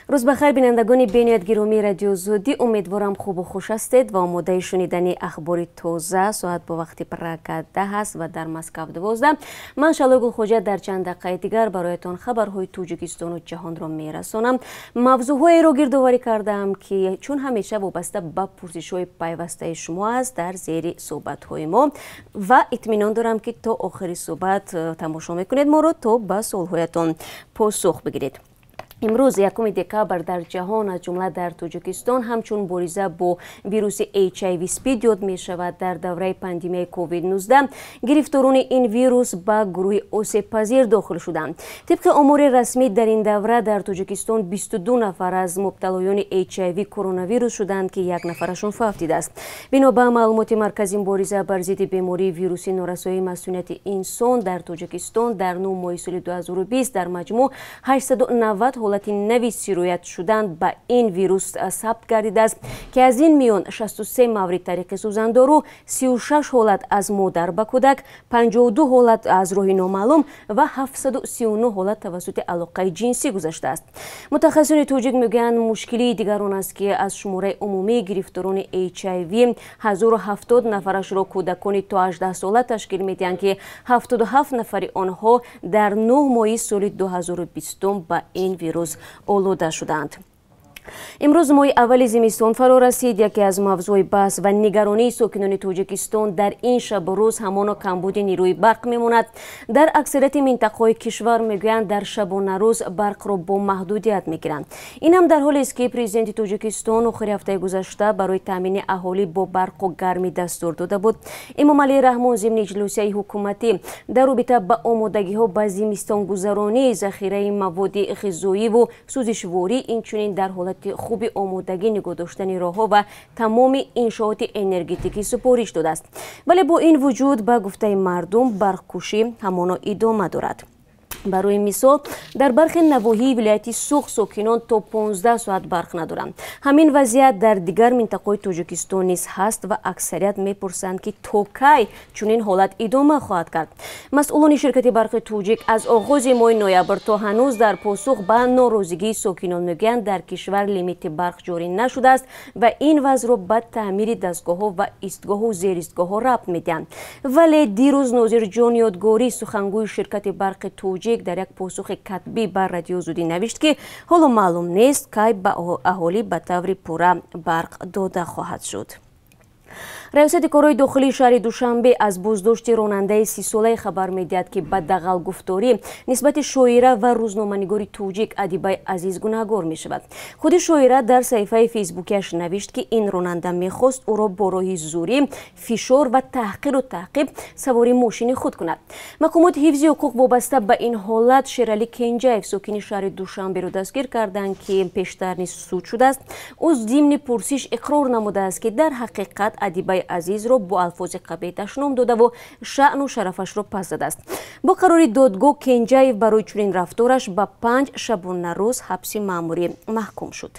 Рӯз бахайр, бинандагони бениҳоят гиромии Радиои Озодӣ. Умедворам, хубу хуш ҳастед ва омодаи шунидани ахбори тоза. Соат бо вақти Прага 10 аст ва дар Москав 12. Ман, Шалои Гулхоҷа, дар чанд дақиқаи дигар бароятон хабарҳои Тоҷикистону ҷаҳонро мерасонам. Мавзӯъҳоеро гирдоварӣ кардаам, ки чун ҳамеша вобаста ба пурсишҳои пайвастаи шумо аст дар зери суҳбатҳои мо, ва итминон дорам, ки то охири суҳбат тамошо мекунед моро, то ба суолҳоятон посух бигиред. Имрӯз, 1 декабр, дар ҷаҳон, аз ҷумла дар Тоҷикистон, ҳамчун мубориза бо вируси HIV СПИД ёд мешавад. Дар давраи пандемияи COVID-19 гирифторони ин вирус ба гурӯҳи осебпазир дохил шуданд. Тибқи омори расмӣ, дар ин давра дар Тоҷикистон 22 нафар аз мубталоёни HIV коронавирус шуданд, ки як нафарашон фавтидааст. Бино ба маълумоти Маркази мубориза бар зидди бемории вирусии норасоии масунияти инсон, дар Тоҷикистон дар 9 моҳи соли 2020 дар маҷмӯъ 890 ҳолати нави сироят шудан ба ин вирус сабт гардидааст, ки аз ин миён 63 маврид тариқи сӯзандору, 36 ҳолат аз модар ба кӯдак, 52 ҳолат аз роҳи номаълум ва 739 ҳолат тавассути алоқаи ҷинсӣ гузаштааст. Мутахассисони тоҷик мегӯянд, мушкилии дигар он аст, ки аз шумораи умумии гирифторони HIV 1070 нафарашро кӯдакони то 18 сола ташкил медиҳанд, ки 77 нафари онҳо дар 9 моҳи соли 2020 ба ин вирус олуда шуданд. Имрӯз моҳи аввали зимистон фаро расид. Яке аз мавзӯи баҳс ва нигаронии сокинони Тоҷикистон дар ин шабу рӯз ҳамоно камбуди нерӯи барқ мемонад. Дар аксарияти минтақаҳои кишвар, мегӯянд, дар шабонарӯз барқро бо маҳдудият мегиранд. Ин ҳам дар ҳолест, ки Президенти Тоҷикистон охири ҳафтаи гузашта барои таъмини аҳолӣ бо барқу гармӣ дастур дода буд. Эмомалӣ Раҳмон зимни иҷлосияи ҳукуматӣ дар робита ба омодагиҳо ба зимистонгузаронӣ, захираи маводи ғизоиву сӯзишворӣ, инчунин дар ҳолати хуби омодагӣ нигоҳ доштани роҳҳо ва тамоми иншооти энергетикӣ супориш додааст. Вале бо ин вуҷуд, ба гуфтаи мардум, барқкушӣ ҳамоно идома дорад. Барои мисол, дар бархе навоҳии вилояти Суғд сокинон то 15 соат барқ надоранд. Ҳамин вазъият дар дигар минтақаҳои Тоҷикистон низ ҳаст ва аксарият мепурсанд, ки то кай чунин ҳолат идома хоҳад кард. Масъулони ширкати Барқи Тоҷик аз оғози моҳи ноябр то ҳанӯз дар посух ба норозигии сокинон мегӯянд, дар кишвар лимити барқ ҷорӣ нашудааст ва ин вазъро ба таъмири дастгоҳҳо ва истгоҳу зеристгоҳҳо рабт медиҳанд. Вале дирӯз Нозирҷон Ёдгорӣ, сухангӯи ширкати Барқи Тоҷик, дар як посухи катбӣ ба Радиои Озодӣ навишт, ки ҳоло маълум нест, кай ба аҳолӣ ба таври пурра барқ дода хоҳад шуд. Раёсати корҳои дохилии шаҳри Душанбе аз боздошти ронандаи 30-солае хабар медиҳад, ки ба дағалгуфторӣ нисбати шоира ва рӯзноманигори тоҷик Адибаи Азиз гунаҳгор мешавад. Худи шоира дар саҳифаи фейсбукиаш навишт, ки ин ронанда мехост ӯро бо роҳи зӯрӣ, фишор ва таҳқиру таъқиб савори мошини худ кунад. Мақомоти ҳифзи ҳуқуқ вобаста ба ин ҳолат Шералӣ Кенҷаев, сокини шаҳри Душанберо дастгир карданд, ки пештар низ суд шудааст. Ӯ зимни пурсиш иқрор намудааст, ки дар ҳақиқат Адибаи Азизро бо алфози қабеҳ дашном додаву шаъну шарафашро пас задааст. Бо қарори додгоҳ Кенҷаев барои чунин рафтораш ба 5 шабонарӯз ҳабси маъмурӣ маҳкум шуд.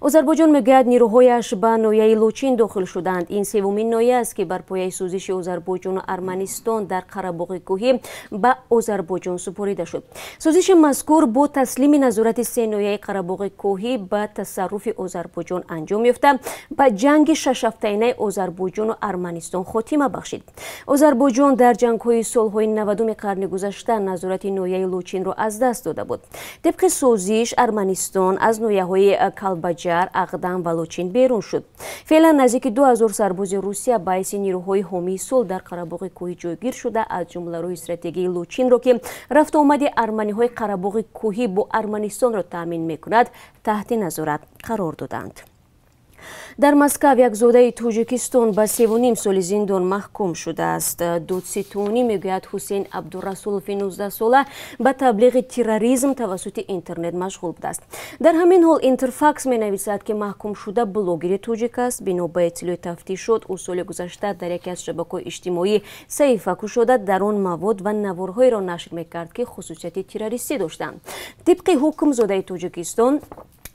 Озарбойҷон мегӯяд, нирӯҳояш ба ноҳияи Лочин дохил шуданд. Ин севумин ноҳия аст, ки бар пояи созиши Озарбойҷону Арманистон дар Қарабоғи Кӯҳӣ ба Озарбойҷон супорида шуд. Созиши мазкур бо таслими назорати се ноҳияи Қарабоғи Кӯҳӣ ба тасарруфи Озарбойҷон анҷом ёфта, ба ҷанги шашҳафтаинаи Озарбойҷону Арманистон хотима бахшид. Озарбойҷон дар ҷангҳои солҳои 90-уми қарни гузашта назорати ноҳияи Лочинро аз даст дода буд. Тибқи созиш, Арманистон аз ноҳияҳои Калбаҷар, Ағдам ва Лочин берун шуд. Феълан наздики 2000 сарбози Русия ба ҳайси нирӯҳои ҳомии сулҳ дар Қарабоғи Кӯҳӣ ҷойгир шуда, аз ҷумла роҳи стратегии Лочинро, ки рафтуомади арманиҳои Қарабоғи Кӯҳӣ бо Арманистонро таъмин мекунад, таҳти назорат қарор доданд. Дар Москав як зодаи Тоҷикистон ба 3,5 соли зиндон маҳкум шудааст. Додситонӣ мегӯяд, Ҳусейн Абдурасулови 19-сола ба таблиғи терроризм тавассути интернет машғул будааст. Дар ҳамин ҳол Интерфакс менависад, ки маҳкумшуда блогери тоҷик аст. Бино ба иттилои тафтишот, ӯ соли гузашта дар яке аз шабакаҳои иҷтимоӣ саҳифа кушода, дар он мавод ва наворҳоеро нашр мекард, ки хусусияти террористӣ доштанд. Тибқи ҳукм, зодаи Тоҷикистон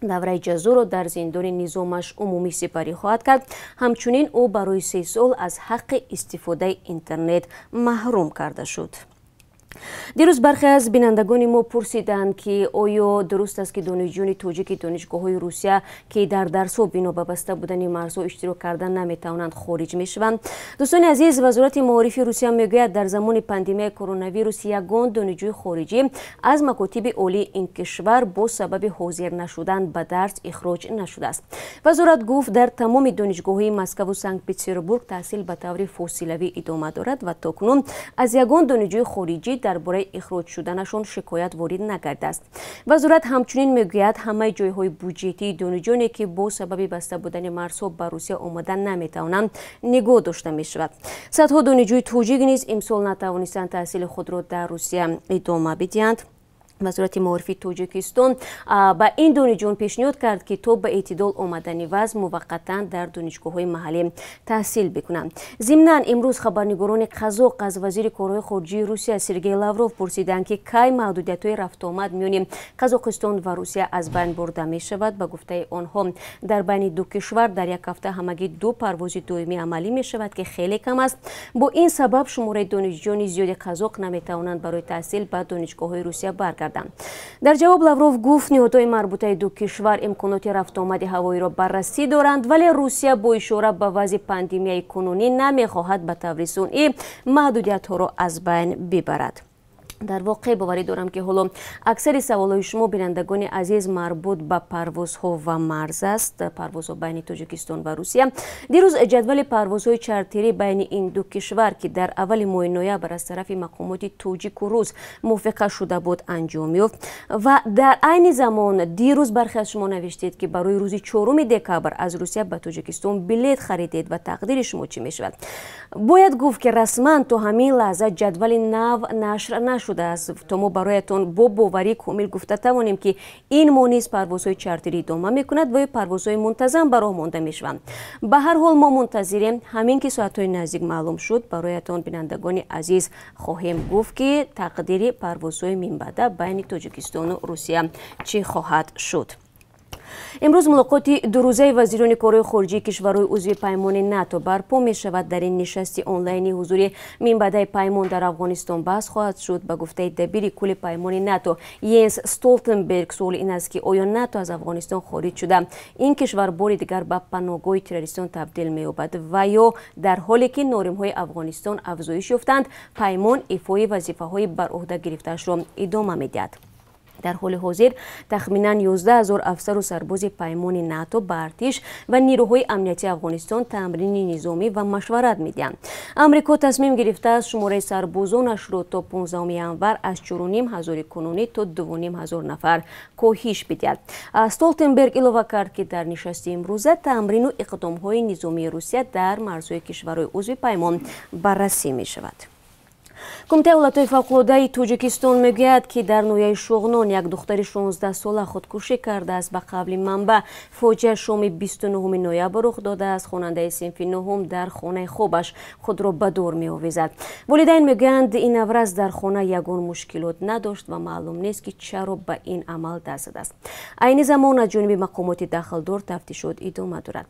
давраи ҷазоро дар зиндони низомаш умумӣ сипарӣ хоҳад кард. Ҳамчунин ӯ барои 3 сол аз ҳаққи истифодаи интернет маҳрум карда шуд. Дирӯз бархе аз бинандагони мо пурсиданд, ки оё дуруст аст, ки донишҷӯёни тоҷики донишгоҳҳои Русия, ки дар дарсҳо бино ба баста будани марзҳо иштирок кардан наметавонанд, хориҷ мешаванд. Дӯстони азиз, Вазорати маорифи Русия мегӯяд, дар замони пандемияи коронавирус ягон донишҷӯи хориҷӣ аз макотиби олии ин кишвар бо сабаби ҳозир нашудан ба дарс ихроҷ нашудааст. Вазорат гуфт, дар тамоми донишгоҳҳои Москваву Санкт-Петербург таҳсил ба таври фосилавӣ идома дорад ва то кунун аз ягон донишҷӯи хориҷӣ дар бораи ихроҷ шуданашон шикоят ворид накардааст. Вазорат ҳамчунин мегӯяд, ҳамаи ҷойҳои буҷетии донишҷӯёне, ки бо сабаби баста будани марзҳо ба Русия омада наметавонанд, нигоҳ дошта мешавад. Садҳо донишҷӯи тоҷик низ имсол натавонистанд таҳсили худро дар Русия идома бидиҳанд. Вазорати маорифи Тоҷикистон ба ин донишҷӯён пешниҳод кард, ки то ба эътидол омадани вазъ муваққатан дар донишгоҳҳои маҳаллӣ таҳсил бикунанд. Зимнан, имрӯз хабарнигорони қазоқ аз вазири корҳои хориҷии Русия Сергей Лавров пурсиданд, ки кай маҳдудиятҳои рафтуомад миёни Қазоқистон ва Русия аз байн бурда мешавад. Ба гуфтаи онҳо, дар байни ду кишвар дар як ҳафта ҳамагӣ ду парвози доимӣ амалӣ мешавад, ки хеле кам аст. Бо ин сабаб шумораи донишҷӯёни зиёди қазоқ наметавонанд барои таҳсил ба донишгоҳҳои Русия баргарданд. Дар ҷавоб Лавров гуфт, ниҳодҳои марбутаи ду кишвар имконоти рафтуомади ҳавоиро баррасӣ доранд, вале Русия бо ишора ба вазъи пандемияи кунунӣ намехоҳад ба таври сунъӣ маҳдудиятҳоро аз байн бибарад. Дар воқеъ, боварӣ дорам, ки ҳоло аксари саволҳои шумо, бинандагони азиз, марбут ба парвозҳо ва марз аст, парвозҳо байни Тоҷикистон ва Русия. Дирӯз ҷадвали парвозҳои чартерӣ байни ин ду кишвар, ки дар аввали моҳи ноябр аз тарафи мақомоти тоҷику рус мувофиқа шуда буд, анҷом ёфт. Ва дар айни замон дирӯз бархе аз шумо навиштед, ки барои рӯзи 4 декабр аз Русия ба Тоҷикистон билет харидед ва тақдири шумо чӣ мешавад. Бояд гуфт, ки расман то ҳамин лаҳза ҷадвали нав нашр нашудааст, то мо бароятон бо боварии комил гуфта тавонем, ки ин моҳ низ парвозҳои чартерӣ идома мекунад ва ё парвозҳои мунтазам ба роҳ монда мешаванд. Ба ҳар ҳол, мо мунтазирем. Ҳамин ки соатҳои наздик маълум шуд, бароятон, бинандагони азиз, хоҳем гуфт, ки тақдири парвозҳои минбаъда байни Тоҷикистону Русия чӣ хоҳад шуд. Имрӯз мулоқоти дурӯзаи вазирони корҳои хориҷии кишварҳои узви паймони НАТО барпо мешавад. Дар ин нишасти онлайни ҳузури минбаъдаи паймон дар Афғонистон баҳс хоҳад шуд. Ба гуфтаи дабири кулли паймони НАТО Йенс Столтенберг, суол ин аст, ки оё НАТО аз Афғонистон хориҷ шуда, ин кишвар бори дигар ба паноҳгоҳи террористон табдил меёбад ва ё дар ҳоле ки норимҳои Афғонистон афзоиш ёфтанд, паймон ифои вазифаҳои бар ӯҳда гирифтаашро идома медиҳад. Дар ҳоли ҳозир тахминан 11 ҳазор афсару сарбози паймони НАТО ба артиш ва нирӯҳои амниятии Афғонистон тамрини низомӣ ва машварат медиҳанд. Амрико тасмим гирифтааст шумораи сарбозонашро то 15 январ аз 4,5 ҳазори кунунӣ то 2,5 ҳазор нафар коҳиш бидиҳад. Столтенберг илова кард, ки дар нишасти имрӯза тамрину иқдомҳои низомии Русия дар марзҳои кишварҳои узви паймон баррасӣ мешавад. Кумитаи ҳолатҳои фавқулодаи Тоҷикистон мегӯяд, ки дар ноҳияи Шуғнон як духтари 16сола худкушӣ кардааст. Ба қавли манбаъ, фоҷиа шоми 29 ноябр рух додааст. Хонандаи синфи нуҳум дар хонаи хобаш худро ба дор меовезад. Волидайн мегӯянд, ин наврас дар хона ягон мушкилот надошт ва маълум нест, ки чаро ба ин амал даст задааст. Айни замон аз ҷониби мақомоти дахлдор тафтишот идома дорад.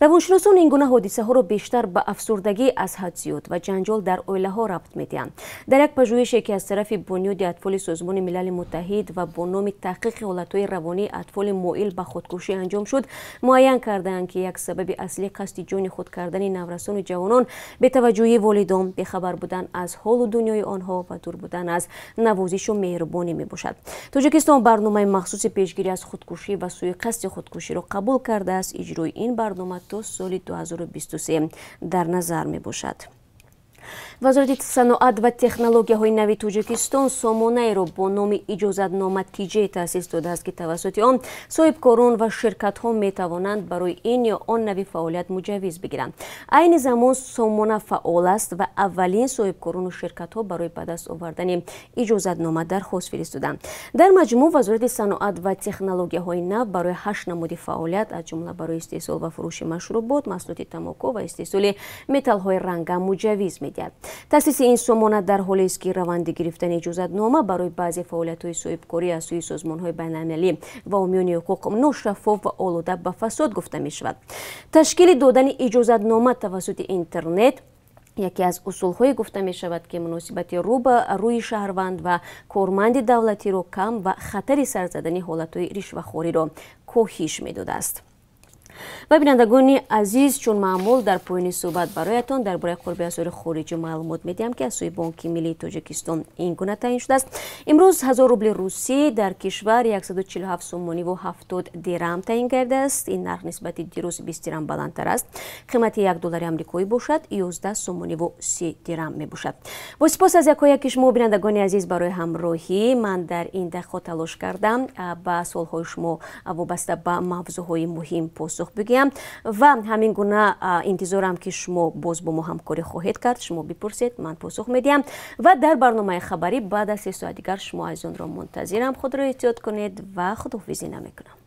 Равоншиносон ин гуна ҳодисаҳоро бештар ба афсурдагӣ аз ҳад зиёд ва ҷанҷол дар оилаҳо рабт медиҳанд. Дар як пажӯҳише, ки аз тарафи Бунёди атфоли Созмони Милали Муттаҳид ва бо номи таҳқиқи ҳолатҳои равонии атфоли моил ба худкушӣ анҷом шуд, муайян кардаанд, ки як сабаби аслӣ қасди ҷони худ кардани наврасону ҷавонон бетаваҷҷӯҳии волидон, бехабар будан аз ҳолу дунёи онҳо ва дур будан аз навозишу меҳрубонӣ мебошад. Тоҷикистон барномаи махсуси пешгирӣ аз худкушӣ ва сӯи қасди худкуширо қабул кардааст. Иҷрои ин барнома то соли 2023 дар назар мебошад. Вазорати саноат ва технологияҳои нави Тоҷикистон сомонаеро бо номи Иҷозатнома тиҷ таъсис додааст, ки тавассути он соҳибкорон ва ширкатҳо метавонанд барои ин ё он нави фаъолият муҷаввиз бигиранд. Айни замон сомона фаъол аст ва аввалин соҳибкорону ширкатҳо барои ба даст овардани иҷозатнома дархост фиристоданд. Дар маҷмӯъ, Вазорати саноат ва технологияҳои нав барои ҳашт намуди фаъолият, аз ҷумла барои истеҳсол ва фурӯши машрубот, маҳсулоти тамоку ва истеҳсоли металлҳои ранга муҷаввиз медиҳад. Таъсиси ин сомона дар ҳолест, ки раванди гирифтани иҷозатнома барои баъзе фаъолиятҳои соҳибкорӣ аз сӯи созмонҳои байналмилалӣ ва ҳомиёни ҳуқуқ ношаффоф ва олуда ба фасод гуфта мешавад. Ташкили додани иҷозатнома тавассути интернет Яке аз усулҳое гуфта мешавад, ки муносибати рӯ ба рӯи шаҳрванд ва корманди давлатиро кам ва хатари сар задани ҳолатҳои ришвахориро коҳиш медодааст. Ва, бинандагони азиз, чун маъмул, дар поёни суҳбат бароятон дар бораи қурби асъори хориҷӣ маълумот медиҳам, ки аз сӯи Бонки миллии Тоҷикистон ин гуна таъин шудааст. Имрӯз 1000 рубли русӣ дар кишвар 147 сомониву 70 дирам таъин гардааст. Ин нарх нисбати дирӯз 20 дирам баландтар аст. Қимати 1 доллари амрикоӣ бошад, 11 сомониву 30 дирам мебошад. Бо сипос аз якояки шумо, бинандагони азиз, барои ҳамроҳӣ. Ман дар ин дақиқо талош кардам ба суолҳои шумо вобаста ба мавзӯъҳои муҳим посух бигӯям ва ҳамин гуна интизорам, ки шумо боз бо мо ҳамкорӣ хоҳед кард. Шумо бипурсед, ман посух медиҳам ва дар барномаи хабарӣ баъд аз 3 соат дигар шумо азизонро мунтазирам. Худро эҳтиёт кунед ва худоҳофизӣ намекунам.